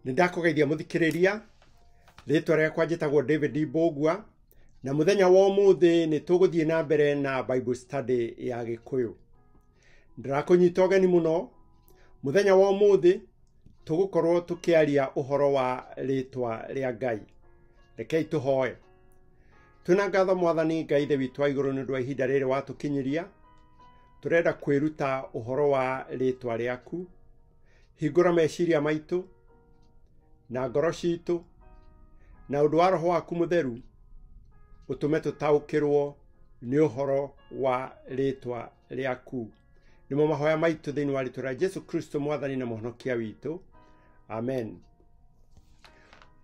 Nĩ ndakũgeithia mũthikĩrĩria, rĩtwa rĩakwa njĩtagwo David Mbũgua, na mũthenya wa ũmũthĩ nĩ tũgũthiĩ na mbere na Bible study ya Gĩkũyũ. Ndĩrakũnyita ũgeni mũno, mũthenya wa ũmũthĩ tũgũkorwo tũkĩaria ũhoro wa rĩtwa rĩa Ngai. Rekei tũhoe. Twĩna ngatho Mwathani Ngai Ithe witũ wa igũrũ nĩ ũndũ wa ihinda rĩrĩ watũkinyĩria. Tũrenda kwĩruta ũhoro wa rĩtwa rĩaku. Hingũra meciria maitũ na ngoro citũ na ũndũ wa roho waku mũtheru ũtũme tũtaũkĩrwo nĩ ũhoro wa rĩtwa rĩaku. Nĩmo mahoya maitũ thĩinĩ wa rĩtwa rĩa Jesu Kristo Mwathani na Mũhonokia witũ. Amen.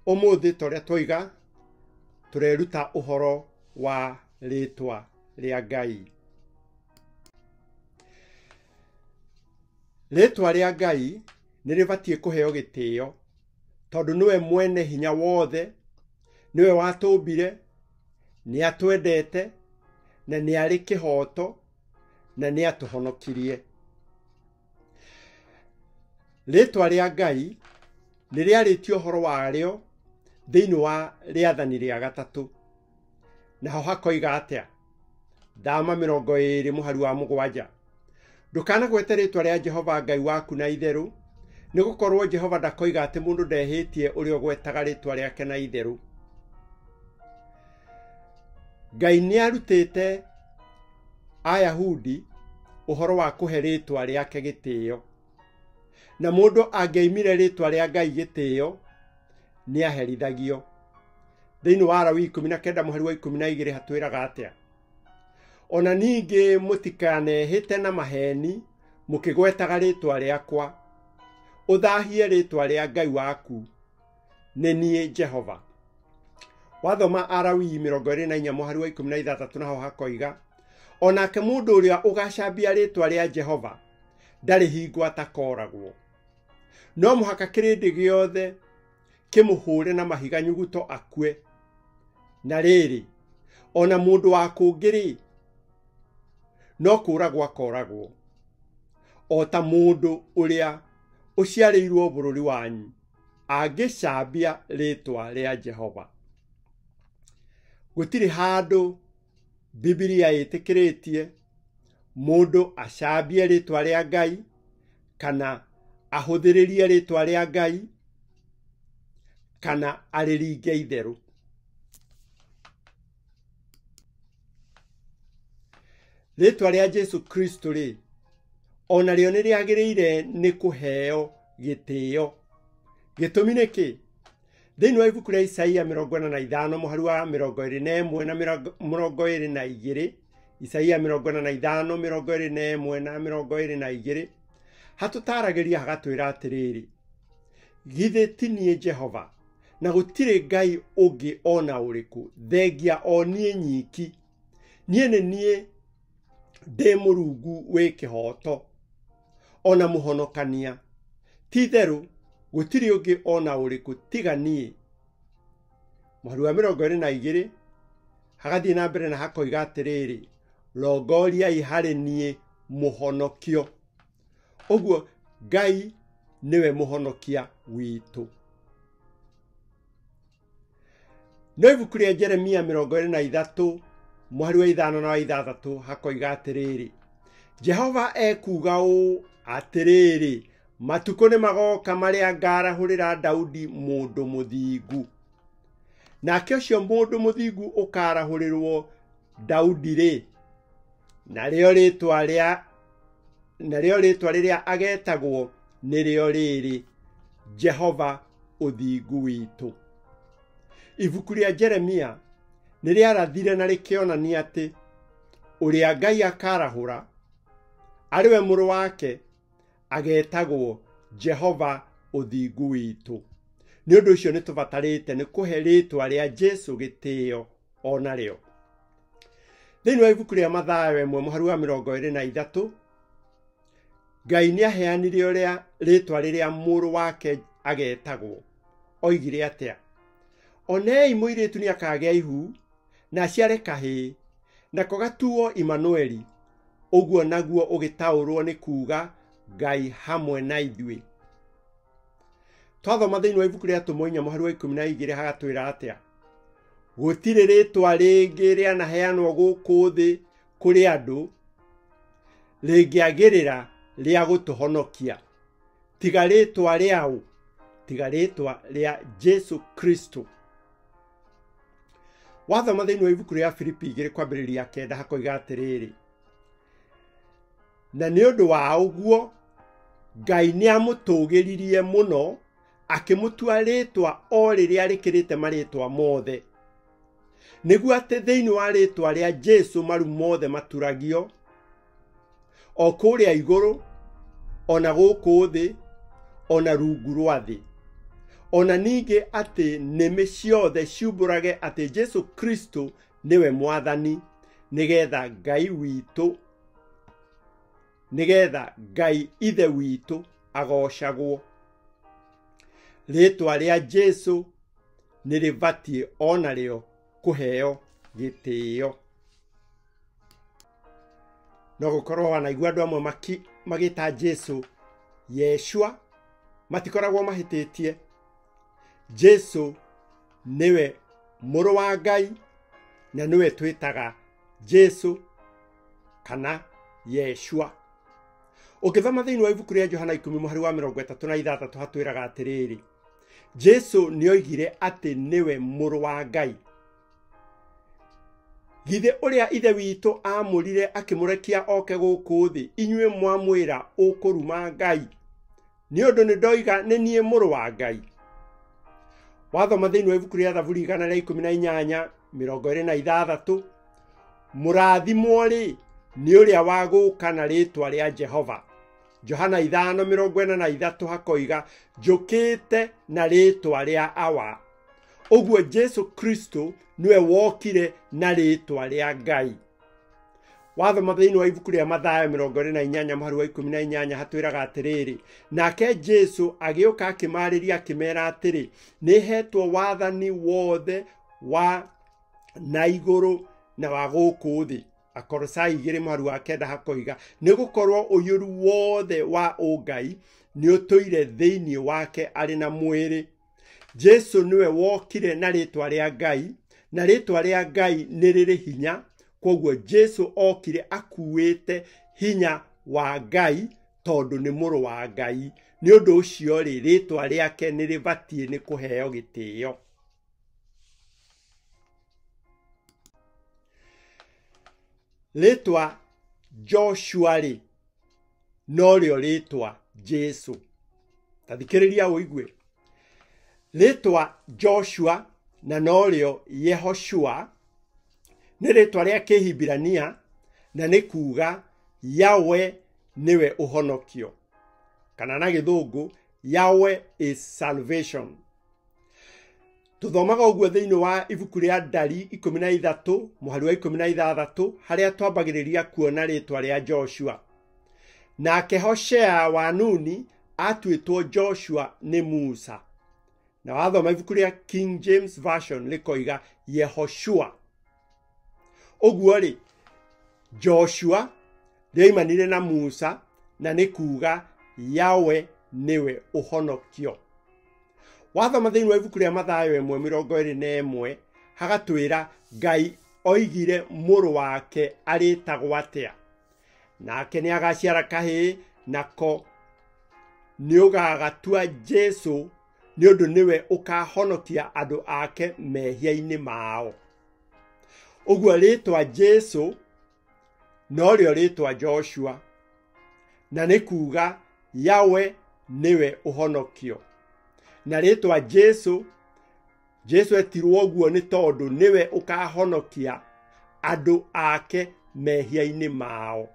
Ũmũthĩ ta ũrĩa twoiga tũreruta ũhoro wa rĩtwa rĩa Ngai. Rĩtwa rĩa Ngai nĩ rĩbatiĩ kũheo gĩtĩo tondũ nĩwe mwene hinya wothe, nĩwe watũmbire, nĩ atwendete na nĩ arĩ kĩhooto na nĩ atũhonokirie. Rĩtwa rĩa Ngai nĩ rĩarĩtie ũhoro warĩo thĩinĩ wa rĩathani rĩa gatatũ. Naho hakoiga atĩa? Thama 20 mũhari wa 7. Ndũkanagwete rĩtwa rĩa Jehova Ngai waku na itherũ, nĩ gũkorwo Jehova ndakoiga atĩ mũndũ ndehĩtie ũrĩa ũgwetaga rĩtwa rĩake na itherũ. Ngai nĩ arutĩte Ayahudi ũhoro wa kũhe rĩtwa rĩake gĩtĩo, na mũndũ angĩaimire rĩtwa rĩa Ngai gĩtĩo nĩ aherithagio. Thĩinĩ wa Lawi 19 mũhari wa 12 hatwĩraga atĩa? Ona ningĩ mũtikanehĩte na maheni mũkĩgwetaga rĩtwa rĩakwa, ũthahie rĩtwa rĩa Ngai waku, nĩ niĩ Jehova. Wathoma Alawii 24 mũhari wa 16 naho hakoiga, onake mũndũ ũrĩa ũgacambia rĩtwa rĩa Jehova ndarĩ hingo atakoragwo. No mũhaka kĩrĩndĩ gĩothe kĩmũhũre na mahiga nyuguto akue. Na rĩrĩ, ona mũndũ wa kũngĩ-rĩ, no kũragwo akoragwo, o ta mũndũ ũrĩa ũciarĩirwo bũrũri wanyu angĩcambia rĩtwa rĩa Jehova. Gũtirĩ handũ Bibilia ĩtĩkĩrĩtie mũndũ acambie rĩtwa rĩa Ngai kana ahũthĩrĩrie rĩtwa rĩa Ngai kana arĩringe itherũ. Rĩtwa rĩa Jesu Kristo rĩ, ona rĩo nĩ rĩagĩrĩire nĩ kũheo gĩtĩo. Gĩtũmi nĩ kĩ? Thĩinĩ wa ibuku rĩa Isaia 45 mũhari wa 21 na 22, Isaia 45 21 na 22, hatũtaragĩria hagatwĩra atĩrĩrĩ, githĩ ti niĩ Jehova, na gũtirĩ Ngai ũngĩ ona ũrĩkũ thengia o niĩ nyiki. Niĩ nĩ niĩ ndĩ Mũrungu wĩ kĩhooto ona mũhonokania, ti itherũ gũtirĩ ũngĩ ona ũrĩkũ tiga niĩ. Mũhari wa 22 hagathiĩ na mbere na hakoiga atĩrĩrĩ, rongoriai harĩ niĩ mũhonokio. Ũguo Ngai nĩwe mũhonokia witũ. No ibuku rĩa Jeremia 23 mũhari wa 5 na wa 6 hakoiga atĩrĩrĩ, Jehova ekuuga ũũ atĩrĩrĩ, matukũ nĩ magoka marĩa ngarahũrĩra Daudi mũndũ mũthingu. Nake ũcio mũndũ mũthingu ũkarahũrĩrwo Daudi rĩ, narĩo rĩtwa rĩrĩa agetagwo nĩrĩo rĩrĩ, Jehova ũthingu witũ. Ibuku rĩa Jeremia nĩ rĩarathire na rĩkĩonania atĩ ũrĩa Ngai akarahũra arĩ we mũrũ wake agetagwo Jehova ũthingu witũ. Nĩ ũndũ ũcio nĩ tũbatarĩte nĩ kũhe rĩtwa rĩa Jesu gĩtĩo onarĩo. Thĩinĩ wa ibuku rĩa Mathayo 1 mũhari wa 23, Ngai nĩ aheanire ũrĩa rĩtwa rĩrĩa mũrũ wake agetagwo. Oigire atĩa? Onei mũirĩtu nĩ akagĩa ihu na aciare kahĩĩ, nako gatuo Imanueli, ũguo naguo ũgĩtaũrwo nĩ kuuga Ngai hamwe na ithuĩ. Twathoma thĩinĩ wa ibuku rĩa Atũmwo inya mũhari wa 12 hagatwĩra atĩa? Gũtirĩ rĩtwa rĩngĩ rĩanaheanwo gũkũ thĩ kũrĩ andũ rĩngĩagĩrĩra rĩa gũtũhonokia tiga rĩtwa rĩaũ, tiga rĩtwa rĩa Jesu Kristo. Wathoma thĩinĩ wa ibuku rĩa Filipi 2 kwambĩrĩria 9 hakoiga atĩrĩrĩ, na nĩ ũndũ wa ũguo Ngai nĩamũtũgĩririe mũno akĩmũtua rĩtwa o rĩrĩa rĩkĩrĩte marĩtwa mothe, nĩguo atĩ thĩinĩ wa rĩtwa rĩa Jesu maru mothe maturagio, o kũrĩa igũrũ ona gũkũ thĩ ona rungu rwa thĩ, ona ningĩ atĩ nĩmĩ ciothe ciumbũrage atĩ Jesu Kristo nĩwe Mwathani, nĩgetha Ngai witũ, nĩgetha Ngai Ithe witũ agocagwo. Rĩtwa rĩa Jesu nĩ rĩbatiĩ onarĩo kũheo gĩtĩo. No gũkorwo wanaigua andũ amwe magĩta Jesu Yeshua, matikoragwo mahĩtĩtie. Jesu nĩwe mũrũ wa Ngai na nĩwe twĩtaga Jesu kana Yeshua. Ũngĩthoma thĩinĩ wa ibuku rĩa Johana 10 mũhari wa 36 hatwĩraga atĩrĩrĩ, Jesu nĩoigire atĩ nĩwe mũrũ wa Ngai. Githĩ ũrĩa Ithe witũ aamũrire akĩmũrekia oke gũkũ thĩ, inyuĩ mwamwĩra ũkũruma Ngai, nĩ ũndũ nĩndoiga nĩ niĩ mũrũ wa Ngai. Wathoma thĩinĩ wa ibuku rĩa Thaburi 118 26, mũrathimwo-rĩ nĩ ũrĩa wa gũka na rĩtwa rĩa Jehova. Johana 5:43 hakoiga njũkĩte na rĩtwa rĩa Awa. Ũguo Jesu Kristo nĩwe wokire na rĩtwa rĩa Ngai. Wathoma thĩinĩ wa ibuku rĩa Mathayo 28 mũhari wa 18 hatwĩraga atĩrĩrĩ, nake Jesu agĩũka akĩmarĩria akĩmera atĩrĩ, nĩhetwo wathani wothe wa na igũrũ na wa gũkũ thĩ. Akolosai 2 mũhari wa 9 hakoiga nĩgũkorwo ũiyũru wothe wa ũngai nĩũtũire thĩinĩ wake arĩ na mwĩrĩ. Jesu nĩwe wokire na rĩtwa rĩa Ngai, na rĩtwa rĩa Ngai nĩ rĩrĩ hinya. Kwoguo Jesu okire akuĩte hinya wa Ngai tondũ nĩ mũrũ wa Ngai. Nĩ ũndũ ũcio rĩ, rĩtwa rĩake nĩ rĩbatiĩ nĩ kũheo gĩtĩo. Rĩtwa Joshua rĩ, norĩo rĩtwa Jesu. Ta thikĩrĩria ũigue. Rĩtwa Joshua na norĩo Yehoshua nĩ rĩtwa rĩa Kĩhibirania na nĩ kuga Yahweh nĩwe ũhonokio, kana na Gĩthũngũ Yahweh is salvation. Tuthomaga ũguo thĩinĩ wa ibuku rĩa Ndari 13 mũhari wa 16 harĩa twambagĩrĩria kuona rĩtwa rĩa Joshua. Nake Hoshea wa Nuni atuĩtwo Joshua nĩ Musa. Na wathoma ibuku rĩa King James Version rĩkoiga Yehoshua. Ũguo rĩ, Joshua rĩoimanire na Musa na nĩ kuga Yahweh nĩwe ũhonokio. Wathoma thĩinĩ wa ibuku rĩa Mathayo 1:21 hagatwĩra Ngai oigire mũrũ wake arĩtagwo atĩa, nake nĩagaciara kahĩĩ nako nĩũgagatua Jesu nĩ ũndũ nĩwe ũkahonokia andũ ake mehia-inĩ mao. Ũguo rĩtwa Jesu norĩo rĩtwa Joshua, na nĩ kuga Yahweh nĩwe ũhonokio. Na rĩtwa Jesu, Jesu etirwo ũguo nĩ tondũ nĩwe ũkahonokia andũ ake mehia-inĩ mao.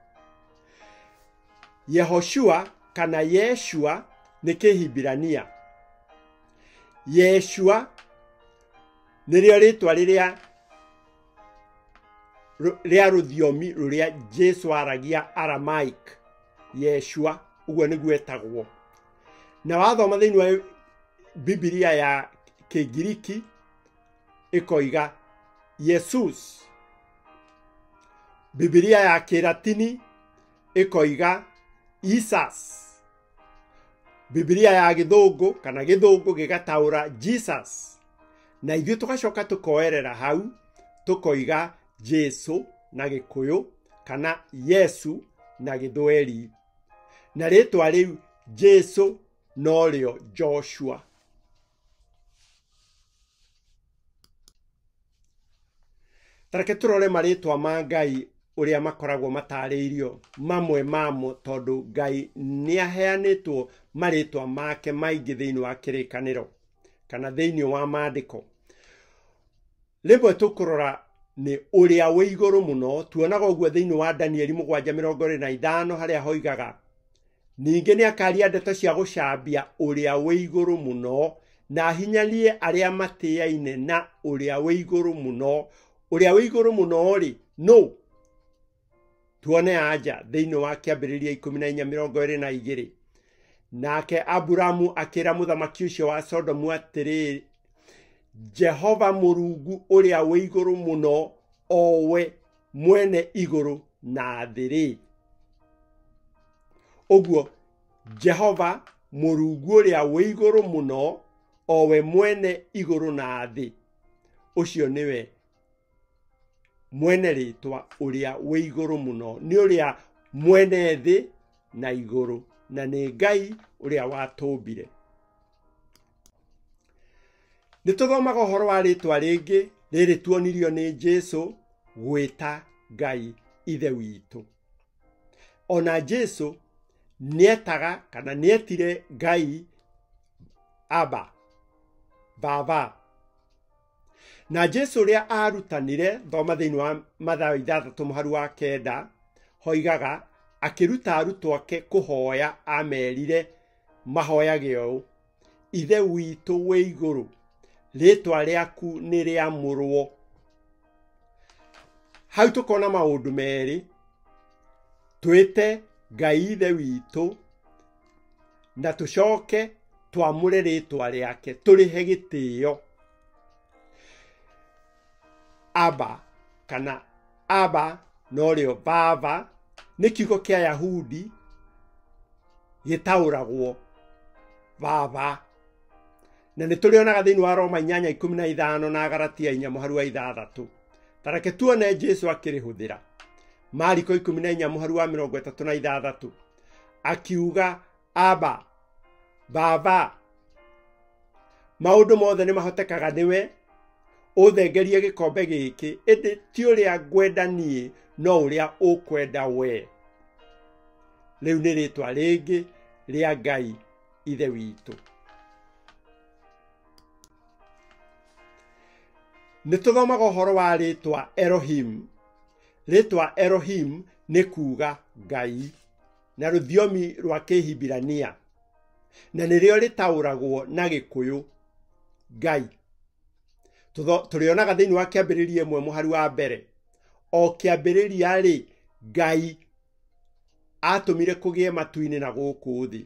Yehoshua kana Yeshua nĩ Kĩhibirania. Yeshua nĩrĩo rĩtwa rĩrĩa rĩa rũthiomi rũrĩa Jesu aragia Aramaic. Yeshua ũguo nĩguo etagwo. Na wathoma thĩinĩ wa Bibilia ya Kĩngiriki ĩkoiga Jesus. Bibilia ya Kĩlatini ĩkoiga Isas. Bibilia ya gĩthũngũ kana gĩthũngũ gĩgataũra Jesus, na ithuĩ tũgacoka tũkoerera hau tũkoiga Jesu na Gĩkũyũ kana Yesu na Gĩthweri. Na rĩtwa rĩu Jesu norĩo Joshua. Tareke tũrore marĩtwa ma Ngai ũrĩa makoragwo matarĩirio mamwe mamo, tondũ Ngai nĩaheanĩtwo marĩtwa make maingĩ thĩinĩ wa kĩrĩkanĩro kana thĩinĩ wa maandĩko. Rĩmwe tũkũrora nĩ ũrĩa wĩ igũrũ mũno, tuonaga ũguo thĩinĩ wa Danieli 7:25 harĩa hoigaga ningĩ nĩakaria ndeto cia gũcambia ũrĩa wĩ igũrũ mũno na ahinyarie arĩa matĩaine na ũrĩa wĩ igũrũ mũno. Ũrĩa wĩ igũrũ mũno rĩ nũ? Tuone anja thĩinĩ wa kĩambĩrĩria 14:22. Nake Aburamu akĩra mũthamaki ũcio wa Sodomu atĩrĩ, Jehova Mũrungu ũrĩa wĩ igũrũ mũno, o we mwene igũrũ na thĩ rĩ. Ũguo Jehova Mũrungu ũrĩa wĩ igũrũ mũno, o we mwene igũrũ na thĩ, ũcio nĩwe mwene rĩtwa ũrĩa wĩ igũrũ mũno, nĩ ũrĩa mwene thĩ na igũrũ, na nĩ Ngai ũrĩa watũmbire. Nĩ tũthomaga ũhoro wa rĩtwa rĩngĩ rĩrĩ tuonirio nĩ Jesu gwĩta Ngai Ithe witũ. Ona Jesu nĩetaga kana nĩetire Ngai Abba, Baba. Na Jesu ũrĩa arutanire, thoma thĩinĩ wa Mathayo 6:9, hoigaga akĩruta arutwo ake kũhoya, amerire mahoyage ũũ: Ithe witũ wĩ igũrũ, rĩtwa rĩaku nĩ rĩamũrwo. Hau tũkona maũndũ merĩ, twĩte Ngai Ithe witũ na tũcoke twamũre rĩtwa rĩake, tũrĩhe gĩtĩo. Abba kana Abba norĩo Baba nĩ kiugo kĩa Yahudi gĩtaũragwo Baba, na nĩ tũrĩonaga thĩinĩ wa Roma 8:15 na Galatia 4:6. Tareke tuone Jesu akĩrĩhũthĩra. Mariko 14:36 akiuga Abba, Baba. Maũndũ mothe nĩ mahotekaga nĩwe, ũthengerie gĩkombe gĩkĩ, ĩndĩ ti ũrĩa ngwenda niĩ no ũrĩa ũkwenda we. Rĩu nĩ rĩtwa rĩngĩ rĩa Ngai Ithe witũ. Nĩ tũthomaga ũhoro wa rĩtwa Elohim. Rĩtwa Elohim nĩ kuga Ngai na rũthiomi rwa Kĩhibirania, na nĩrĩo rĩtaũragwo na Gĩkũyũ Ngai. Tũrĩonaga thĩinĩ wa kĩambĩrĩria 1:1. O kĩambĩrĩria rĩ, Ngai atũmire kũgĩe matu-inĩ na gũkũ thĩ.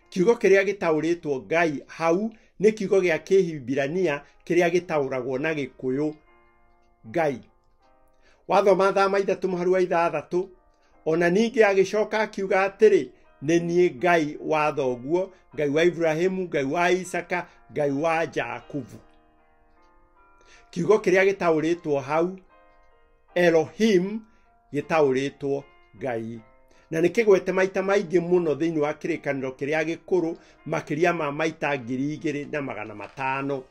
Kiugo kĩrĩa gĩtaũrĩtwo Ngai hau nĩ kiugo gĩa Kĩhibirania kĩrĩa gĩtaũragwo na Gĩkũyũ Ngai. Wathoma Thama 3:6, ona ningĩ agĩcoka akiuga atĩrĩ, nĩ niĩ Ngai wa thoguo, Ngai wa Ibrahimu, Ngai wa Isaka, Ngai wa Jakubu. Kiugo kĩrĩa gĩtaũrĩtwo hau Elohim gĩtaũrĩtwo Ngai, na nĩ kĩgwete maita maingĩ mũno thĩinĩ wa kĩrĩkanĩro kĩrĩa gĩkũrũ, makĩria ma maita 2500.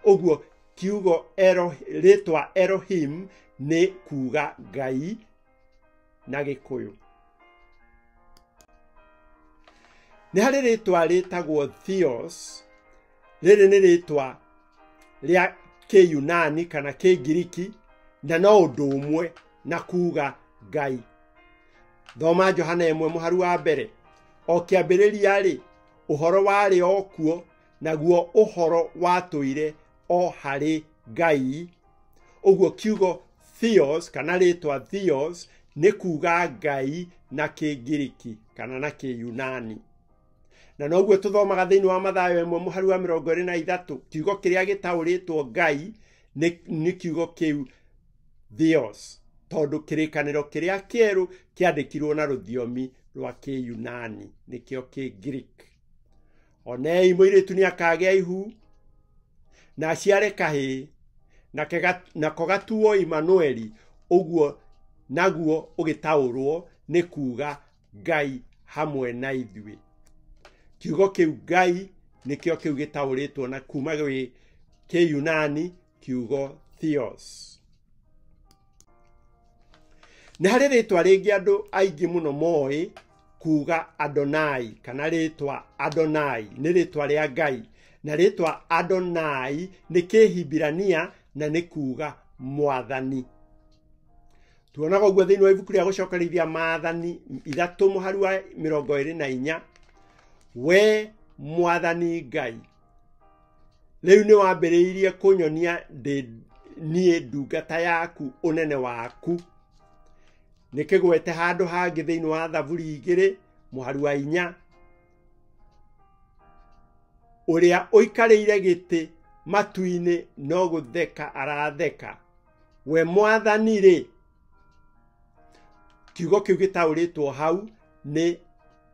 Ũguo kiugo rĩtwa Elohim nĩ kuga Ngai na Gĩkũyũ. Nĩ harĩ rĩtwa rĩtagwo Theos. Rĩrĩ nĩ rĩtwa rĩa Kĩyunani kana Kĩngiriki, na no ũndũ ũmwe na kuga Ngai. Thoma Johana 1:1. O kĩambĩrĩria rĩ, ũhoro warĩ o kuo, naguo ũhoro watũire o harĩ Ngai. Ũguo kiugo Theos kana rĩtwa Theos nĩ kuga Ngai na Kĩngiriki kana na Kĩyunani. Na noguo tũthomaga thĩinĩ wa Mathayo 1:23, kiugo kĩrĩa gĩtaũrĩtwo Ngai nĩ kiugo kĩu Theos, tondũ kĩrĩkanĩro kĩrĩa kĩerũ kĩandĩkirwo na rũthiomi rwa Kĩyunani, nĩkĩo Kĩngiriki. Onei mũirĩtu nĩakagĩa ihu na aciare kahĩĩ, nako gatuo Imanueli, ũguo naguo ũgĩtaũrwo nĩ kuga Ngai hamwe na ithuĩ. Kiugo kĩu Ngai nĩkĩo kĩu gĩtaũrĩtwo na kuma gwĩ Kĩyunani kiugo Theos. Nĩ harĩ rĩtwa rĩngĩ andũ aingĩ mũno moĩ kuga Adonai, kana rĩtwa Adonai nĩ rĩtwa rĩa Ngai, na rĩtwa Adonai nĩ Kĩhibirania na nĩ kuga mwathani. Tuonaga ũguo thĩinĩ wa ibuku rĩa gũcokereria maathani 3 mũhari wa 24, we mwathani Ngai rĩu nĩ wambĩrĩirie kũnyonia niĩ ndungata yaku ũnene waku. Nĩ kĩgwete handũ hangĩ thĩinĩ wa Thaburi 2 mũhari wa 4, ũrĩa ũikarĩire gĩtĩ matu-inĩ no gũtheka aratheka, we mwathani rĩ. Kiugo kĩu gĩtaũrĩtwo hau nĩ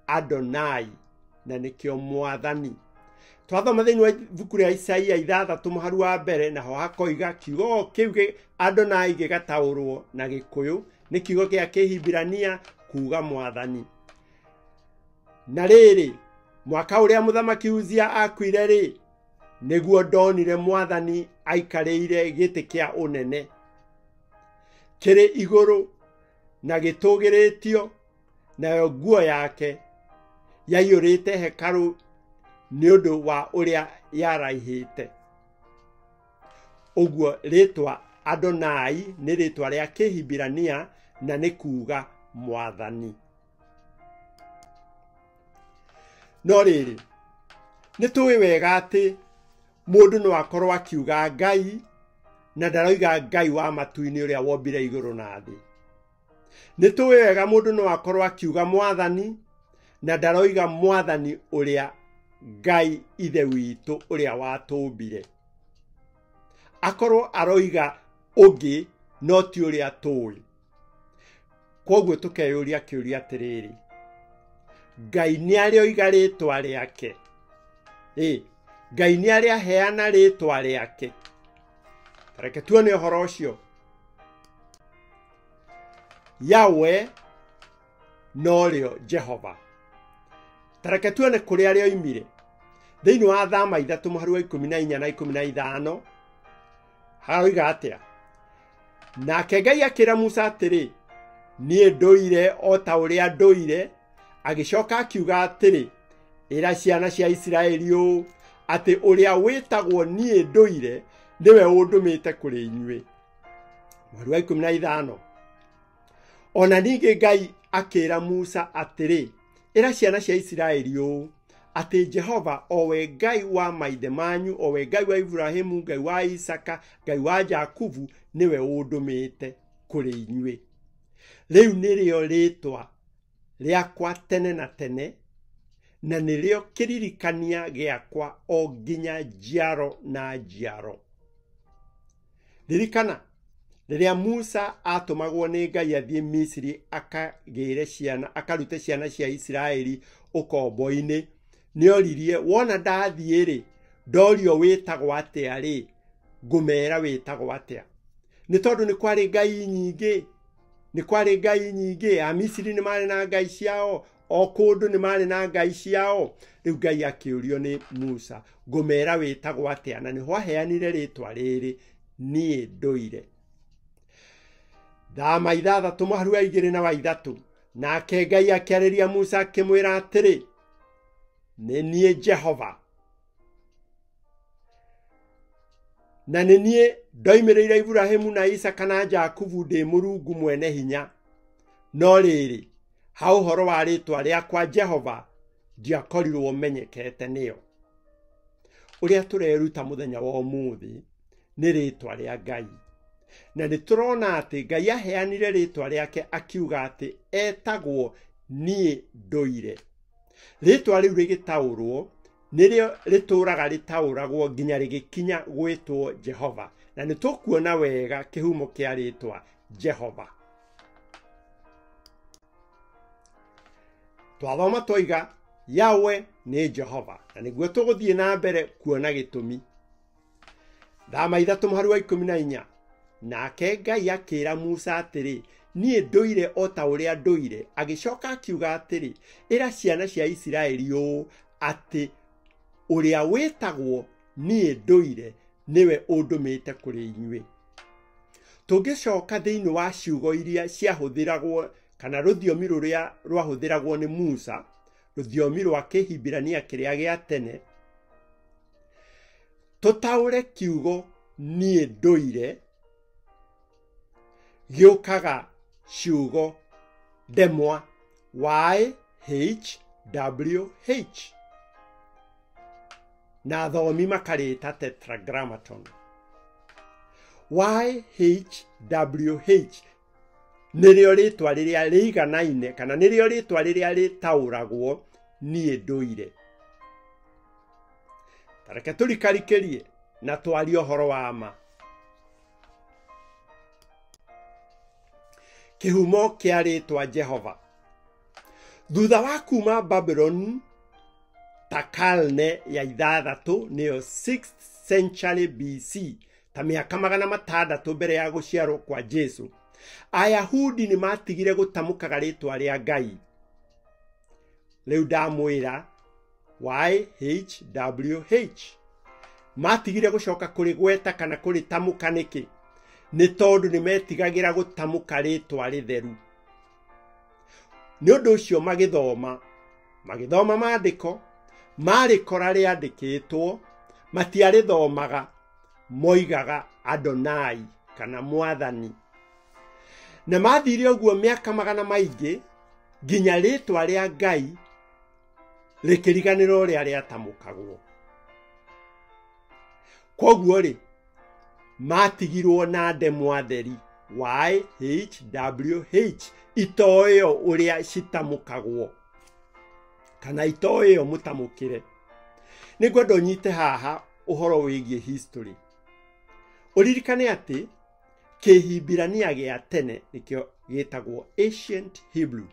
Adonai na nĩkĩo mwathani. Twathoma thĩinĩ wa ibuku rĩa Isaia 6 mũhari wa 1, naho hakoiga kiugo kĩu Adonai gĩgataũrwo na Gĩkũyũ nĩ kiugo kĩa Kĩhibirania kuga mwathani. Na rĩrĩ, mwaka ũrĩa mũthamaki Uzia akuire rĩ, nĩguo ndonire mwathani aikarĩire gĩtĩ kĩa ũnene kĩrĩ igũrũ na gĩtũgĩrĩtio, nayo nguo yake yaiyũrĩte hekarũ nĩ ũndũ wa ũrĩa yaraihĩte. Ũguo rĩtwa Adonai nĩ rĩtwa rĩa Kĩhibirania na nĩ kuga mwathani. No rĩrĩ, nĩ tũĩ wega atĩ mũndũ no akorwo akiuga Ngai na ndaroiga Ngai wa matu-inĩ ũrĩa wombire igũrũ na thĩ. Nĩ tũĩ wega mũndũ no akorwo akiuga mwathani na ndaroiga mwathani ũrĩa Ngai ithe witũ ũrĩa watũmbire. Akorwo aroiga ũngĩ no ti ũrĩa tũĩ. Kwoguo tũkeyũria kĩũria atĩrĩrĩ, Ngai nĩ arĩoiga rĩtwa rĩake? Ngai nĩ arĩaheana rĩtwa rĩake? Reke tuone ũhoro ũcio. Yahweh norĩo Jehova. Tareke tuone kũrĩa rĩoimire. Thĩinĩ wa Thama 3 mũhari wa 14 na 15 haroiga atĩa? Nake Ngai akĩra Musa atĩrĩ, niĩ ndũire o ta ũrĩa ndũire. Agĩcoka akiuga atĩrĩ, ĩra ciana cia Isiraeli ũũ atĩ ũrĩa wĩtagwo niĩ ndũire nĩwe ũndũmĩte kũrĩ inyuĩ. Mũhari wa 15, ona ningĩ Ngai akĩra Musa atĩrĩ, ĩra ciana cia Isiraeli ũũ atĩ Jehova o we Ngai wa maithe manyu, o we Ngai wa Ibrahimu, Ngai wa Isaka, Ngai wa Jakubu, nĩwe ũndũmĩte kũrĩ inyuĩ. Rĩu nĩrĩo rĩtwa rĩakwa tene na tene, na nĩrĩo kĩririkania gĩakwa o nginya njiaro na njiaro. Ririkana rĩrĩa Musa atũmagwo nĩ Ngai athiĩ Misiri akagĩre ciana, akarute ciana cia Isiraeli ũkombo-inĩ, nĩoririe, wona ndathiĩ rĩ, ndorio wĩtagwo atĩa rĩ, ngũmera wĩtagwo atĩa? Nĩ tondũ nĩ kwarĩ ngai nyingĩ, nĩ kwarĩ ngai nyingĩ. Amisiri nĩ marĩ na ngai ciao, o kũndũ nĩ marĩ na ngai ciao. Rĩu Ngai akĩũrio nĩ Musa, ngũmera wĩtagwo atĩa? Na nĩho aheanire rĩtwa rĩrĩ, niĩ ndũire. Thama 6 mũhari wa 2 na wa 3, nake Ngai akĩarĩria Musa akĩmwĩra atĩrĩ, nĩ niĩ Jehova, na nĩ niĩ ndoimĩrĩire Ibrahimu na Isaka na Jakubu ndĩ Mũrungu mwene hinya. No rĩrĩ, ha ũhoro wa rĩtwa rĩakwa Jehova ndiakorirwo menyekete nĩyo. Ũrĩa tũreruta mũthenya wa ũmũthĩ nĩ rĩtwa rĩa Ngai. Na nĩ tũrona atĩ Ngai aheanire rĩtwa rĩake akiuga atĩ etagwo niĩ ndũire. Rĩtwa rĩu rĩgĩtaũrwo nĩrĩo rĩtũraga rĩtaũragwo nginya rĩgĩkinya gwĩtwo Jehova. Na nĩ tũkuona wega kĩhumo kĩa rĩtwa Jehova. Twathoma twoiga Yahweh Nĩ Jehova, na nĩguo tũgũthiĩ na mbere kuona gĩtũmi. Thama 3 mũhari wa 14, nake Ngai akĩra Musa atĩrĩ, niĩ ndũire o ta ũrĩa ndũire. Agĩcoka akiuga atĩrĩ, ĩra ciana cia Isiraeli ũũ atĩ ũrĩa wĩtagwo niĩ ndũire nĩwe ũndũmĩte kũrĩ inyuĩ. Tũngĩcoka thĩinĩ wa ciugo iria ciahũthĩragwo kana rũthiomi rũrĩa rwahũthĩragwo nĩ Musa, rũthiomi rwa Kĩhibirania kĩrĩa gĩa tene, tũtaũre kiugo niĩ ndũire gĩũkaga ciugo ndemwa YHWH, na athomi makarĩta tetragrammaton. YHWH nĩrĩo rĩtwa rĩrĩa rĩiganaine kana nĩrĩo rĩtwa rĩrĩa rĩtaũragwo niĩ ndũire. Ta reke tũrikarikĩrie na twarie ũhoro wa ma. Kĩhumo kĩa rĩtwa Jehova. Thutha wa kuma Babylon ta karne ya 6 nĩyo 6th century BC, ta mĩaka 600 mbere ya gũciarwo kwa Jesu, Ayahudi nĩ matigire gũtamũkaga rĩtwa rĩa Ngai. Rĩu ndamwĩra YHWH. Matigire gũcoka kũrĩgweta kana kũrĩtamũka nĩkĩ? Nĩ tondũ nĩ metigagĩra gũtamũka rĩtwa rĩtheru. Nĩ ũndũ ũcio magĩthoma maandĩko, marĩkora rĩandĩkĩtwo, matiarĩthomaga, moigaga Adonai kana Mwathani. Na mathire ũguo mĩaka 400 nginya rĩtwa rĩa Ngai rĩkĩriganĩrwo ũrĩa rĩatamũkagwo. Kwoguo rĩ, matigirwo na ndemwa theri YHWH itoĩo ũrĩa citamũkagwo kana itoĩo mũtamũkĩre. Nĩngwenda ũnyite haha ũhoro wĩgiĩ history. Ũririkane atĩ Kĩhibirania gĩa tene nĩkĩo gĩtagwo Ancient Hebrew,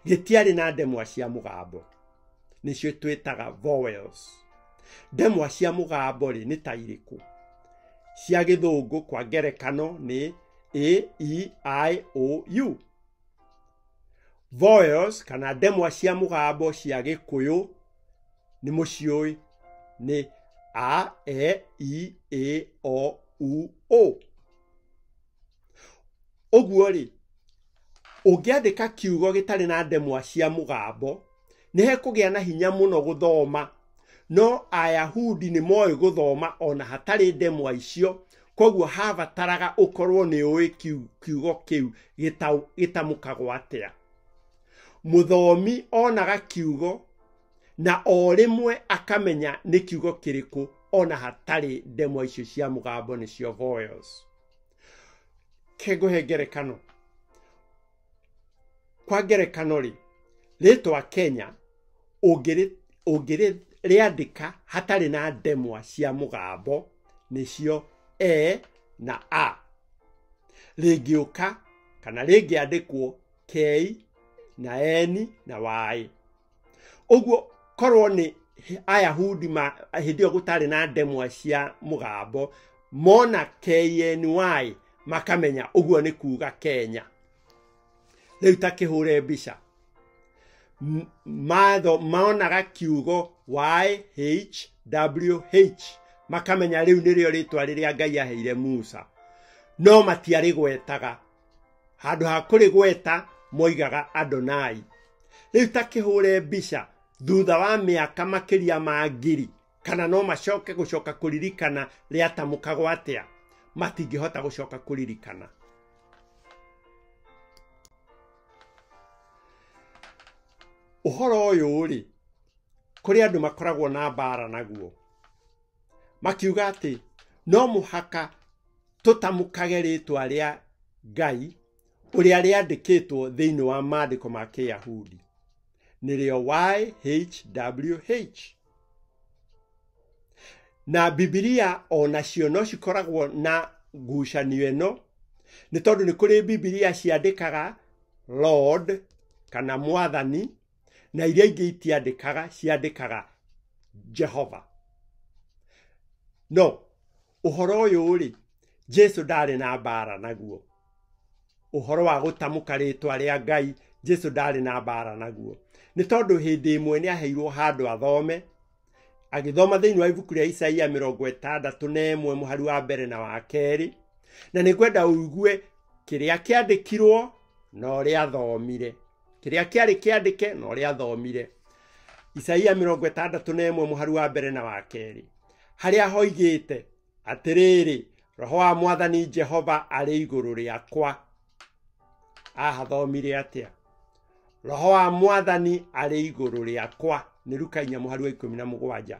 gĩtiarĩ na ndemwa cia mũgambo, nĩcio twĩtaga vowels. Ndemwa cia mũgambo rĩ nĩ ta irĩkũ? Cia gĩthũngũ kwa ngerekano nĩ A, E, I, O, U. Vowels kana ndemwa cia mũgambo cia gĩkũyũ nĩ mũciũĩ, nĩ A, E, I, A, O, U, O. Ũguo rĩ, ũngĩandĩka kiugo gĩtarĩ na ndemwa cia mũgambo, nĩ hekũgĩa na hinya mũno gũthoma. No Ayahudi nĩ moĩ gũthoma ona hatarĩ ndemwa icio, koguo habataraga ũkorwo nĩ ũĩ kiugo kĩu gĩtamũkagwo atĩa. Mũthomi onaga kiugo na o rĩmwe akamenya nĩ kiugo kĩrĩkũ ona hatarĩ ndemwa icio cia mũgambo, nĩcio vowels. Kengũhe ngerekano. Kwa ngerekano rĩ, rĩtwa Kenya ũngĩrĩandĩka hatarĩ na ndemwa cia mũgambo nĩcio E na A. Rĩngĩũka kana rĩngĩandĩkwo K na N na Y. Ũguo korwo nĩ Ayahudi hĩndĩ ĩyo gũtarĩ na ndemwa cia mũgambo, mona KNY makamenya ũguo nĩ kuga Kenya. Rĩu ta kĩhũre mbica, monaga kiugo YHWH makamenya rĩu nĩrĩo rĩtwa rĩrĩa Ngai aheire Musa, no matiarĩgwetaga. Handũ ha kũrĩgweta moigaga Adonai. Rĩu ta kĩhũre mbica thutha wa mĩaka makĩria ma 1000, kana no macoke gũcoka kũririkana rĩatamũkagwo atĩa, matingĩhota gũcoka kũririkana. Ũhoro ũyũ rĩ, kũrĩ andũ makoragwo na mbara naguo, makiuga atĩ no mũhaka tũtamũkage rĩtwa rĩa Ngai ũrĩa rĩandĩkĩtwo thĩinĩ wa maandĩko ma Kĩyahudi, nĩrĩo YHWH. Na Bibilia onacio no cikoragwo na ngucanio ĩno, nĩ tondũ nĩ kũrĩ Bibilia ciandĩkaga Lord kana Mwathani, Na iria ingĩ itiandĩkaga, ciandĩkaga Jehova. No ũhoro ũyũ rĩ, Jesu ndarĩ na mbara naguo. Ũhoro wa gũtamũka rĩtwa rĩa Ngai, Jesu ndarĩ na mbara naguo. Nĩ tondũ hĩndĩ ĩmwe nĩ aheirwo handũ athome, agĩthoma thĩinĩ wa ibuku rĩa Isaia 61 mũhari wa mbere na wa kerĩ, na nĩ ngwenda ũigue kĩrĩa kĩandĩkirwo na ũrĩa athomire, kĩrĩa kĩarĩ kĩandĩke na ũrĩa athomire. Isaia 61 mũhari wa mbere na wa kerĩ, harĩa hoigĩte atĩrĩrĩ, Roho wa Mwathani Jehova arĩ igũrũ rĩakwa. Ahathomire atĩa? Roho wa Mwathani arĩ igũrũ rĩakwa, nĩ Luka 4 mũhari wa 17.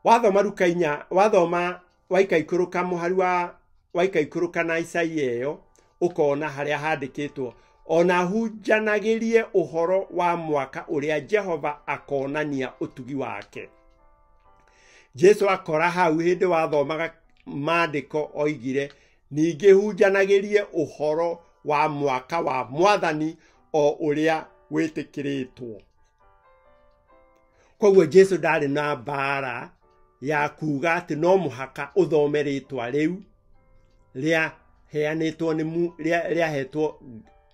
Wathoma Luka 4, wathoma waikaikũrũka mũhari wa waikaikũrũka na Isaia ĩyo, ũkona harĩa handĩkĩtwo, ona hunjanagĩrie ũhoro wa mwaka ũrĩa Jehova akonania ũtugi wake. Jesu akora hau hĩndĩ wathomaga maandĩko oigire, ningĩ hunjanagĩrie ũhoro wa mwaka wa Mwathani o ũrĩa wĩtĩkĩrĩtwo. Koguo Jesu ndarĩ na mbara ya kuga atĩ no mũhaka ũthome rĩtwa rĩu rĩaheanĩtwo nĩ rĩahetwo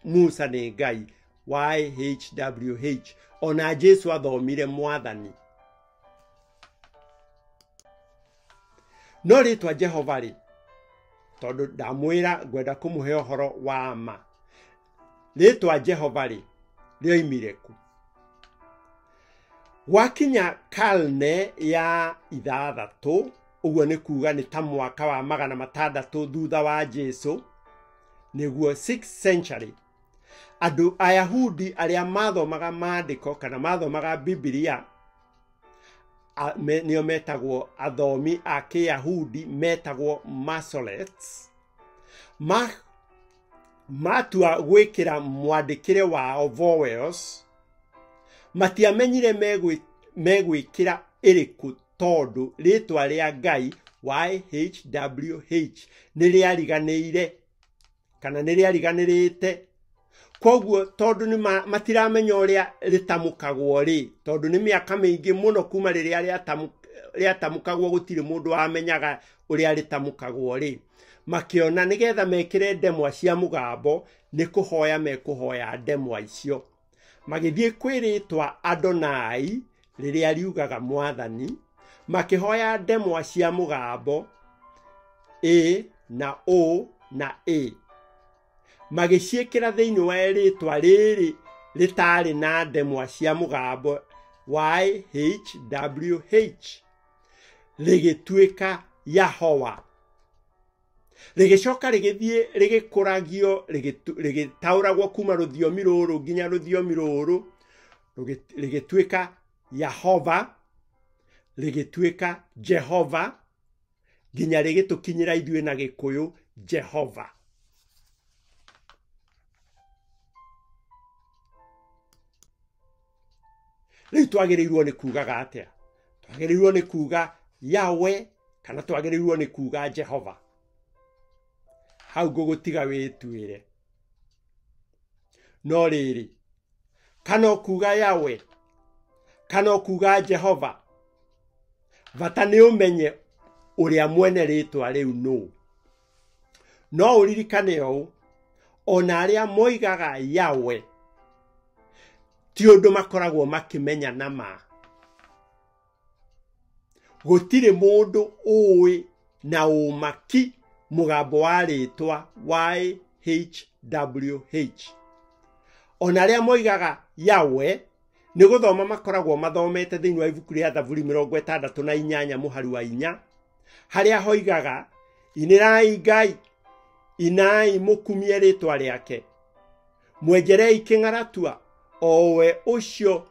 Musa nĩ Ngai, YHWH. Ona Jesu athomire Mwathani. No rĩtwa Jehova rĩ, tondũ ndamwĩra ngwenda kũmũhe ũhoro wa ma, rĩtwa Jehova rĩ rĩoimire kũ? Gwakinya karne ya 6, ũguo nĩ kuga nĩ ta mwaka wa 600 thutha wa Jesu, nĩguo 6th century, andũ Ayahudi arĩa mathomaga maandĩko kana mathomaga Bibilia, nĩo metagwo athomi a Kĩyahudi, metagwo Masorets, matua gwĩkĩra mwandĩkĩre wao vowels, matiamenyire megwĩkĩra ĩrĩkũ, tondũ rĩtwa rĩa Ngai YHWH nĩ rĩariganĩire kana nĩ rĩariganĩrĩte. Koguo tondũ nĩ matiramenya ũrĩa rĩtamũkagwo rĩ, tondũ nĩ mĩaka mĩingĩ mũno kuma rĩrĩa rĩatamũkagwo, gũtirĩ mũndũ wamenyaga ũrĩa rĩtamũkagwo rĩ, makĩona nĩgetha mekĩre ndemwa cia mũgambo nĩ kũhoya mekũhoya ndemwa icio. Magĩthiĩ kwĩ rĩtwa Adonai rĩrĩa riugaga Mwathani, makĩhoya ndemwa cia mũgambo A na O na A, magĩciĩkĩra thĩinĩ wa rĩtwa rĩrĩ rĩtarĩ na ndemwa cia mũgambo YHWH, rĩgĩtuĩka Yahowa. Rĩgĩcoka rĩgĩthiĩ rĩgĩkũragio, rĩgĩtaũragwo kuma rũthiomi rũrũ nginya rũthiomi rũrũ, rĩgĩtuĩka Yahova, rĩgĩtuĩka Jehova, nginya rĩgĩtũkinyĩra ithuĩ na Gĩkũyũ Jehova. Rĩu twagĩrĩirwo nĩ kugaga atĩa? Twagĩrĩirwo nĩ kuga Yahweh kana twagĩrĩirwo nĩ kuga Jehova? Hau ngũgũtiga wĩtuĩre. No rĩrĩ, kana ũkuga Yahweh kana ũkuga Jehova, bata nĩ ũmenye ũrĩa mwene rĩtwa rĩu nũ. No ũririkane ũũ, ona arĩa moigaga Yahweh ti ũndũ makoragwo makĩmenya na ma. Gũtirĩ mũndũ ũĩ na ũmaki mũgambo wa rĩtwa YHWH. Ona arĩa moigaga Yahweh nĩ gũthoma makoragwo mathomete thĩinĩ wa ibuku rĩa Thaburi 68 mũhari wa 4, harĩa hoigaga, inĩrai Ngai, inai mũkumie rĩtwa rĩake, mwenjerei kĩng'aratua, o we ũcio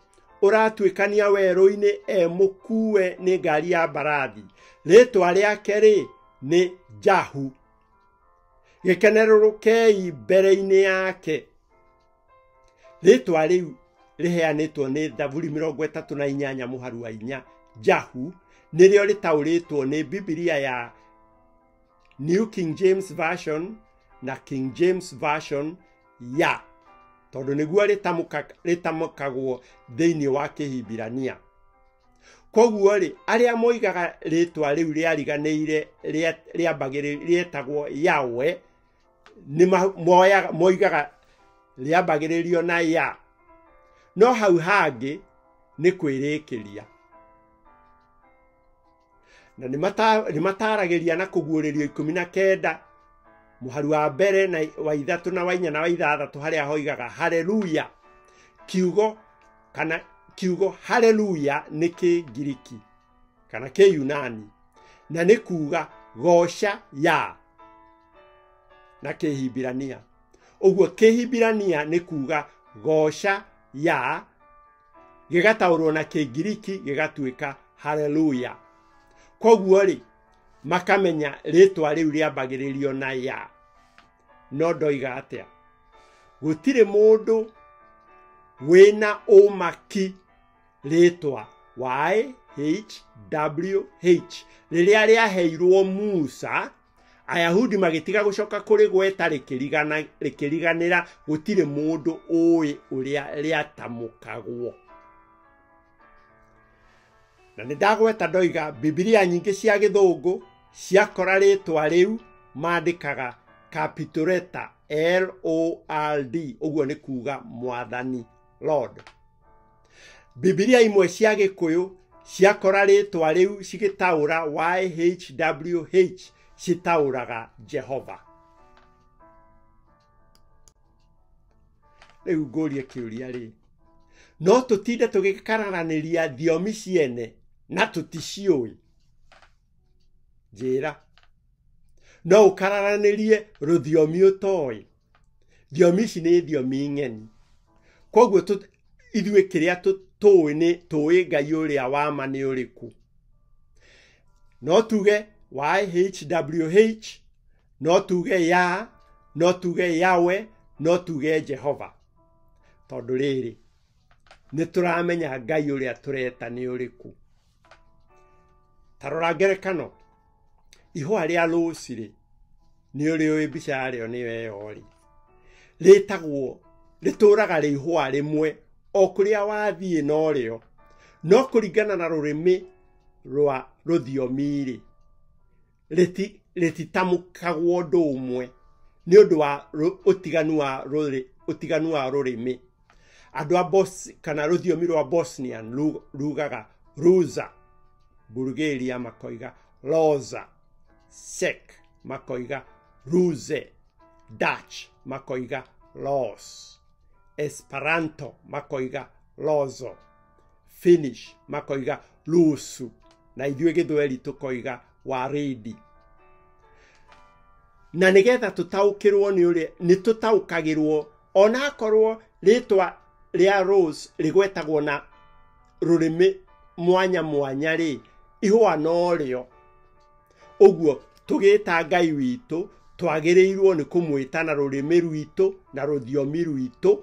ũratuĩkania werũ-inĩ e mũkuue nĩ ngari ya mbarathi, rĩtwa rĩake rĩ nĩ Jahu, gĩkenerũrũkei mbere-inĩ yake. Rĩtwa rĩu rĩheanĩtwo nĩ Thaburi 38 mũhari wa 4, Jahu, nĩrĩo rĩtaũrĩtwo nĩ Bibilia ya New King James Version na King James Version ya. Tondũ nĩguo rĩtamũkagwo thĩinĩ wa Kĩhibirania. Koguo rĩ, arĩa moigaga rĩtwa rĩu rĩariganĩire rĩetagwo Yahweh nĩ moigaga rĩambagĩrĩrio na ya, no hau hangĩ nĩ kwĩrĩkĩria. Na nĩ mataragĩria na kũguũrĩrio 19 mũhari wa mbere na wa 3 na wa 4 na wa 6 harĩa hoigaga haleluya. Kiugo kana kiugo haleluya nĩ Kĩngiriki kana Kĩyunani na nĩ kuga goca ya na Kĩhibirania. Ũguo Kĩhibirania nĩ kuga goca ya, gĩgataũrwo na Kĩngiriki gĩgatuĩka haleluya. Koguo rĩ, makamenya rĩtwa rĩu rĩambagĩrĩrio na ya. No ndoiga atĩa? Gũtirĩ mũndũ wĩna ũmaki rĩtwa YHWH rĩrĩa rĩaheirwo Musa, Ayahudi magĩtiga gũcoka kũrĩ gweta rĩkĩriganĩra. Gũtirĩ mũndũ ũĩ ũrĩa rĩatamũkagwo. Na nĩ ndagweta ndoiga Bibilia nyingĩ cia Gĩthũngũ ciakora rĩtwa rĩu mandĩkaga capital LORD, ũguo nĩ kuga mwathani, Lord. Bibilia imwe cia Gĩkũyũ ciakora rĩtwa rĩu cigĩtaũra YHWH citaũraga Jehova. Rĩu ngũrie kĩũria rĩ, no tũtinde tũgĩkararanĩria thiomi ciene na tũticiũĩ? Njĩra, no ũkararanĩrie rũthiomi ũtoĩ? Thiomi ici nĩ thiomi ng'eni. Koguo ithuĩ kĩrĩa tũĩ nĩ tũĩ Ngai ũrĩa wa ma nĩ ũrĩkũ. No tuge YHWH, no tuge ya, no tuge Yahweh, no tuge Jehova. Tondũ rĩrĩ, nĩ tũramenya Ngai ũrĩa tũreta nĩ ũrĩkũ. Ta rora ngerekano, ihũa rĩa rũci rĩ, nĩ ũrĩ ũĩ mbica yarĩo nĩyo ĩyo rĩ, rĩtagwo rĩtũraga rĩ ihũa rĩmwe o kũrĩa wathiĩ norĩo, no kũringana na rũrĩmĩ rwa rũthiomi rĩ, rĩtitamũkagwo ũndũ ũmwe nĩ ũndũ wa ũtiganu wa rũrĩmĩ. Andũ a kana rũthiomi rwa Bosnian rugaga Ruza, Bulgaria makoiga Loza, Czech makoiga Ruze, Dutch makoiga Los, Esperanto makoiga Lozo, Finnish makoiga Lusu, na ithuĩ Gĩthweri tũkoiga Waridi. Na nĩgetha tũtaũkĩrwo nĩ ũrĩa nĩ tũtaũkagĩrwo, onakorwo rĩtwa rĩa Rose rĩgwetagwo na rũrĩmĩ mwanya mwanya rĩ, ihũa norĩo. Ũguo tũgĩta Ngai witũ twagĩrĩirwo nĩ kũmwĩta na rũrĩmĩ rwitũ na rũthiomi rwitũ,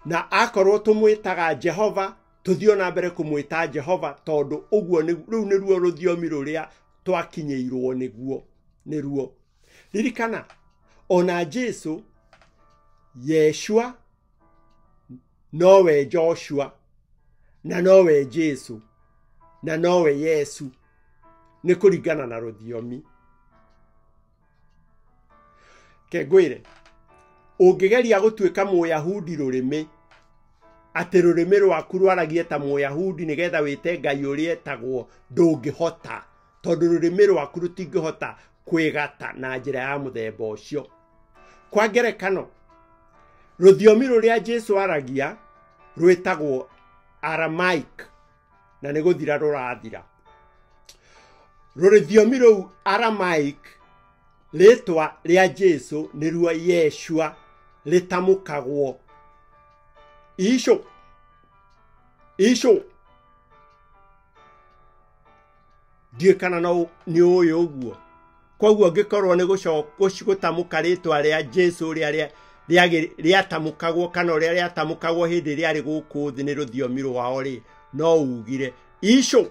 na akorwo tũmwĩtaga Jehova tũthiĩ na mbere kũmwĩta Jehova, tondũ ũguo rĩu nĩruo rũthiomi rũrĩa twakinyĩirwo nĩguo nĩruo. Ririkana ona Jesu Yeshua nowe Joshua na nowe Jesu na nowe Yesu, nĩ kũringana na rũthiomi. Ke ngwĩre, ũngĩgeria gũtuĩka Mũyahudi rũrĩmĩ, atĩ rũrĩmĩ rwaku rwaragie ta Mũyahudi nĩgetha wĩte Ngai ũrĩa etagwo, ndũngĩhota, tondũ rũrĩmĩ rwaku rũtingĩhota kwĩgata na njĩra ya mũthemba ũcio. Kwa ngerekano, rũthiomi rũrĩa Jesu aragia rwĩtagwo Aramaic, na nĩ gũthira rũrathira. Rũthiomi rũu Aramaic, rĩtwa rĩa Jesu nĩruo Yeshua, rĩtamũkagwo Isho Isho. Ndiũĩ kana no nĩ ũĩ ũguo. Koguo ngĩkorwo nĩ gũtamũka rĩtwa rĩa Jesu ũrĩa rĩatamũkagwo kana ũrĩa rĩatamũkagwo hĩndĩ ĩrĩa arĩ gũkũ thĩ nĩ rũthiomi rwao rĩ, no ugire Isho.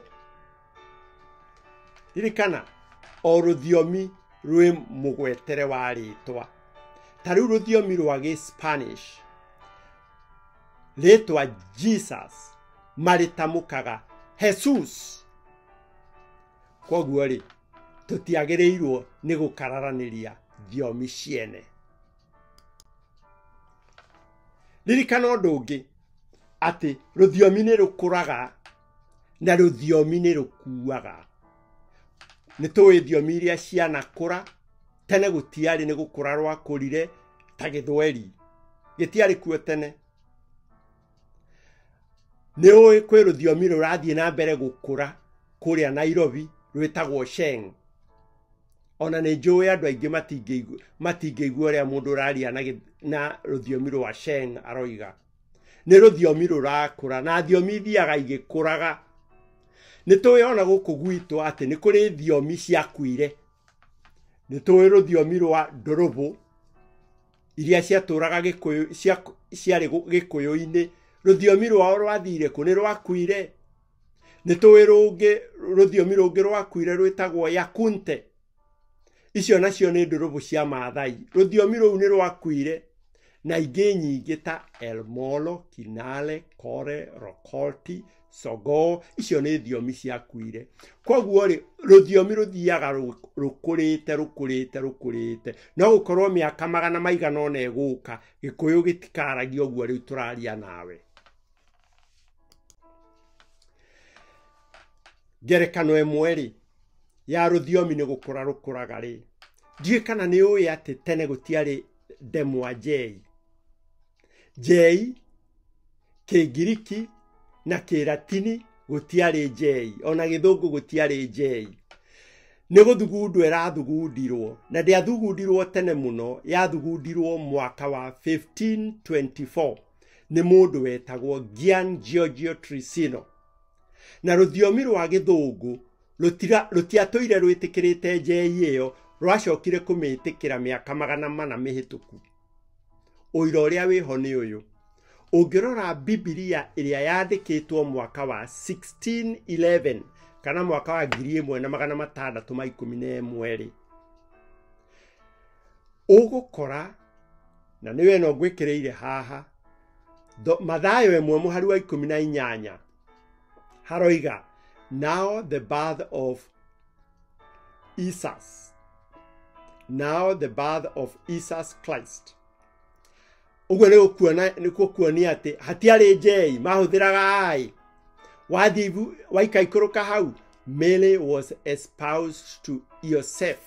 Ririkana, o rũthiomi rwĩ mũgwetere wa rĩtwa. Ta rĩu rũthiomi rwa Gĩ-Spanish Rĩtwa Jesus marĩtamũkaga Jesus. Kwoguo rĩ, tũtiagĩrĩirwo nĩ gũkararanĩria thiomi ciene. Ririkana ũndũ ũngĩ, atĩ rũthiomi nĩ rũkũraga na rũthiomi nĩ rũkuaga. Nĩ tũĩ thiomi iria cianakũra, tene gũtiarĩ nĩ gũkũra rwakũrire ta gĩthweri, gĩtiarĩ kuo tene. Nĩ ũĩ kwĩ rũthiomi rũrathiĩ na mbere gũkũra kũrĩa Nairobi rwĩtagwo Sheng. Ona nĩ njũĩ andũ aingĩ matingĩigua ũrĩa mũndũ ũraria na rũthiomi rwa Sheng aroiga. Nĩ rũthiomi rũrakũra na thiomi ithiaga igĩkũraga. Nĩ tũĩ ona gũkũ gwitũ atĩ nĩ kũrĩ thiomi ciakuire. Nĩ tũĩ rũthiomi rwa ndũrũbũ iria ciatũraga Gĩkũyũ, ciarĩ Gĩkũyũ-inĩ. Rũthiomi rwao rwathire kũ? Nĩ rwakuire. Nĩ tũĩ rũthiomi rũngĩ rwakuire rwĩtagwo Yakunte. Icio nacio nĩ ndũrũbũ cia Maathai. Rũthiomi rũu nĩ rwakuire na ingĩ nyingĩ ta Elmolo, Kinale, Kore, Rokolti, Sogoo, icio nĩ thiomi ciakuire. Kwoguo rĩ, rũthiomi rũthiaga rũkũrĩte rũkũrĩte rũkũrĩte. No gũkorwo mĩaka magana maigana ũna ĩgũka, Gĩkũyũ gĩtikaragia ũguo rĩu tũraria nawe. Ngerekano ĩmwe rĩ, ya rũthiomi nĩ gũkũra rũkũraga rĩ, ndiũĩ kana nĩ ũĩ atĩ tene gũtiarĩ ndemwa J. J Kĩngiriki na Kĩratini gũtiarĩ J, ona Gĩthũngũ gũtiarĩ J. Nĩ gũthugundwo ĩrathugundirwo, na ndĩathugundirwo tene mũno, yathugundirwo mwaka wa 1524 nĩ mũndũ wetagwo Gian Giorgio Trissino. Na rũthiomi rwa Gĩthũngũ rũtiatũire rwĩtĩkĩrĩte J ĩyo, rwacokire kũmĩtĩkĩra mĩaka 400 mĩhĩtũku. Ũira ũrĩa wĩho nĩ ũyũ. Ũngĩrora Bibilia ĩrĩa yandĩkĩtwo mwaka wa 1611 kana mwaka wa 1611 rĩ, ũgũkora, na nĩwe ĩno ngwĩkĩrĩire haha, Mathayo 1 mũhari wa 18 haroiga, now the birth of Jesus, now the birth of Jesus Christ. Ũguo nĩ gũkuonia atĩ hatiarĩ J, mahũthĩraga I. Wathiĩ waikaikũrũka hau, Mary was espoused to Joseph.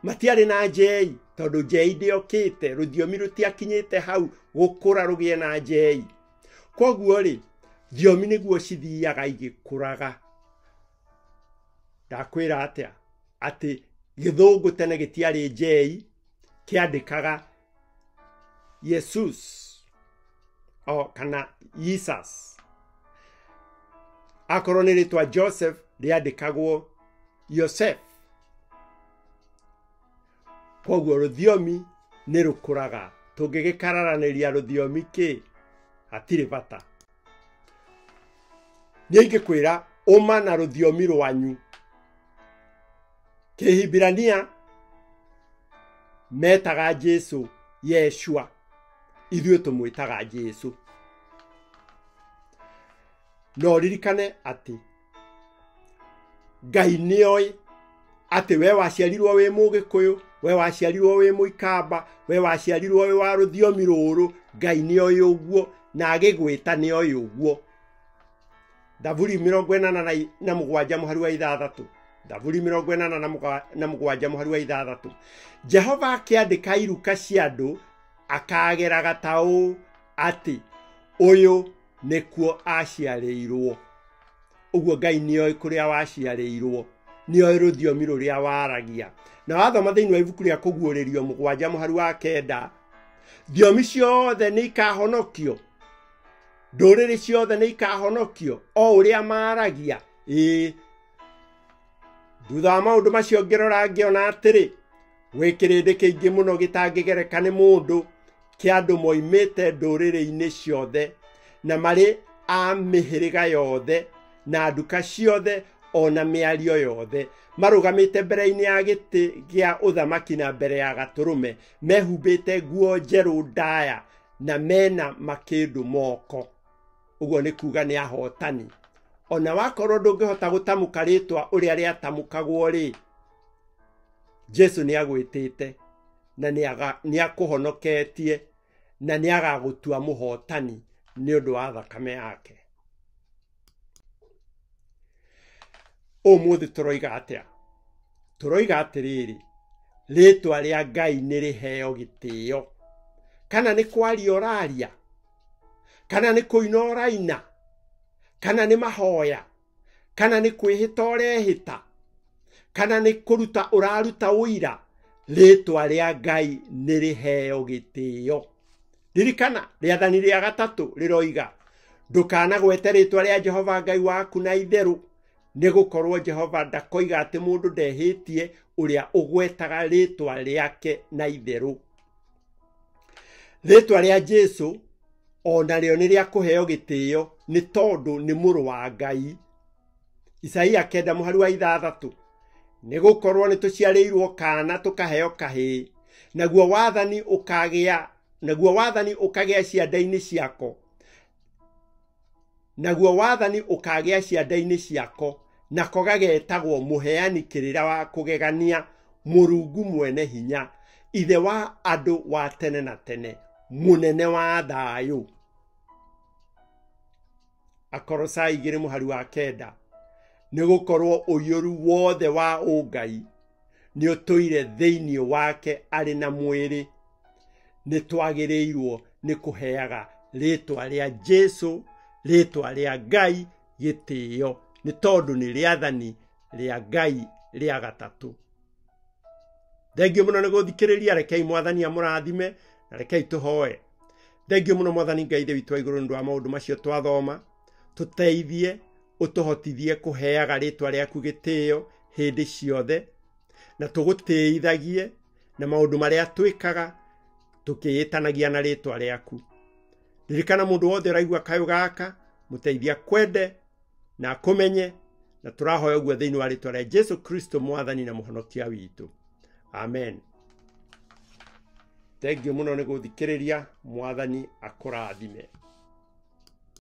Matiarĩ na J, tondũ J ndĩokĩte, rũthiomi rũtiakinyĩte hau gũkũra rũgĩe na J. Kwoguo rĩ, thiomi nĩguo cithiaga igĩkũraga. Ndakwĩra atĩa? Atĩ Gĩthũngũ tene gĩtiarĩ J, kĩandĩkaga Jesus o kana Jesus. Akorwo nĩ rĩtwa Joseph rĩandĩkagwo Yosef. Kwoguo rũthiomi nĩ rũkũraga. Tũngĩgĩkararanĩria rũthiomi kĩ, hatirĩ bata. Niĩ ingĩkwĩra ũma na rũthiomi rwanyu. Kĩhibirania metaga Jesu Yeshua, ithuĩ tũmwĩtaga Jesu. No ririkane atĩ Ngai nĩoĩ atĩ we waciarirwo wĩ Mũgĩkũyũ, we waciarirwo wĩ Mũikamba, we waciarirwo wĩ wa rũthiomi rũrũ, Ngai nĩoĩ ũguo na agĩgwĩta nĩoĩ ũguo. Thaburi 87 mũhari wa 6. Thaburi 87 mũhari wa 6. Jehova akĩandĩka iruka cia andũ akageraga ta ũũ atĩ ũyũ nĩkuo aciarĩirwo. Ũguo Ngai nĩoĩ kũrĩa waciarĩirwo, nĩoĩ rũthiomi rũrĩa waragia. Na wathoma thĩinĩ wa ibuku rĩa Kũguũrĩrio 7 mũhari wa 9, thiomi ciothe nĩ ikahonokio, ndũrĩrĩ ciothe nĩ ikahonokio o ũrĩa maragia. Ĩĩ, thutha wa maũndũ macio ngĩrora ngĩona atĩrĩ, gwĩ kĩrĩndĩ kĩingĩ mũno gĩtangĩgereka nĩ mũndũ, kĩa andũ moimĩte ndũrĩrĩ-inĩ ciothe na marĩ a mĩhĩrĩga yothe na nduka ciothe ona mĩario yothe, marũgamĩte mbere-inĩ ya gĩtĩ gĩa ũthamaki na mbere ya Gatũrũme, mehumbĩte nguo njerũ ndaya na mena makĩndũ moko. Ũguo nĩ kuga nĩ ahotani. Ona wakorwo ndũngĩhota gũtamũka rĩtwa ũrĩa rĩatamũkagwo rĩ, Jesu nĩ agwĩtĩte na nĩ akũhonoketie na nĩ agagũtua mũhotani nĩ ũndũ wa thakame yake. Ũmũthĩ tũroiga atĩa? Tũroiga atĩrĩrĩ, rĩtwa rĩa Ngai nĩ rĩheo gĩtĩo. Kana nĩ kwaria ũraria, kana nĩ kũina ũraina, kana nĩ mahoya, kana nĩ kwĩhĩta ũrehĩta, kana nĩ kũruta ũraruta ũira, rĩtwa rĩa Ngai nĩ rĩheo gĩtĩo. Ririkana rĩathani rĩa gatatũ rĩroiga, ndũkanagwete rĩtwa rĩa Jehova Ngai waku na itherũ, nĩ gũkorwo Jehova ndakoiga atĩ mũndũ ndehĩtie ũrĩa ũgwetaga rĩtwa rĩake na itherũ. Rĩtwa rĩa Jesu ona rĩo nĩ rĩa kũheo gĩtĩo nĩ tondũ nĩ mũrũ wa Ngai. Isaia 9:6, nĩ gũkorwo nĩ tũciarĩirwo kana tũkaheo kahĩĩ, naguo wathani ũkagĩa ciande-inĩ ciako, naguo wathani ũkagĩa ciande-inĩ ciako, nako gagetagwo mũheani kĩrĩra wa kũgegania, Mũrungu mwene hinya, ithe wa andũ wa tene na tene, mũnene wa thayũ. Akorosai 2:9, nĩ gũkorwo ũiyũru wothe wa ũngai nĩ ũtũire thĩinĩ wake arĩ na mwĩrĩ. Nĩ twagĩrĩirwo nĩ kũheaga rĩtwa rĩa Jesu, rĩtwa rĩa Ngai gĩtĩo, nĩ tondũ nĩ rĩathani rĩa Ngai rĩa gatatũ. Thengiũ mũno nĩ gũthikĩrĩria, rekei Mwathani amũrathime na rekei tũhoe. Thengiũ mũno Mwathani Ngai Ithe witũ wa igũrũ nĩ ũndũ wa maũndũ macio twathoma. Tũteithie, ũtũhotithie kũheaga rĩtwa rĩaku gĩtĩo hĩndĩ ciothe, na tũgũtĩithagie na maũndũ marĩa twĩkaga tũkĩĩtanagia na rĩtwa rĩaku. Ririkana mũndũ wothe ũraigua kayũ gaka, mũteithia kwende na akũmenye, na tũrahoya ũguo thĩinĩ wa rĩtwa rĩa Jesu Kristo Mwathani na Mũhonokia witũ. Amen. Thengiũ mũno nĩ gũthikĩrĩria, Mwathani akũrathime.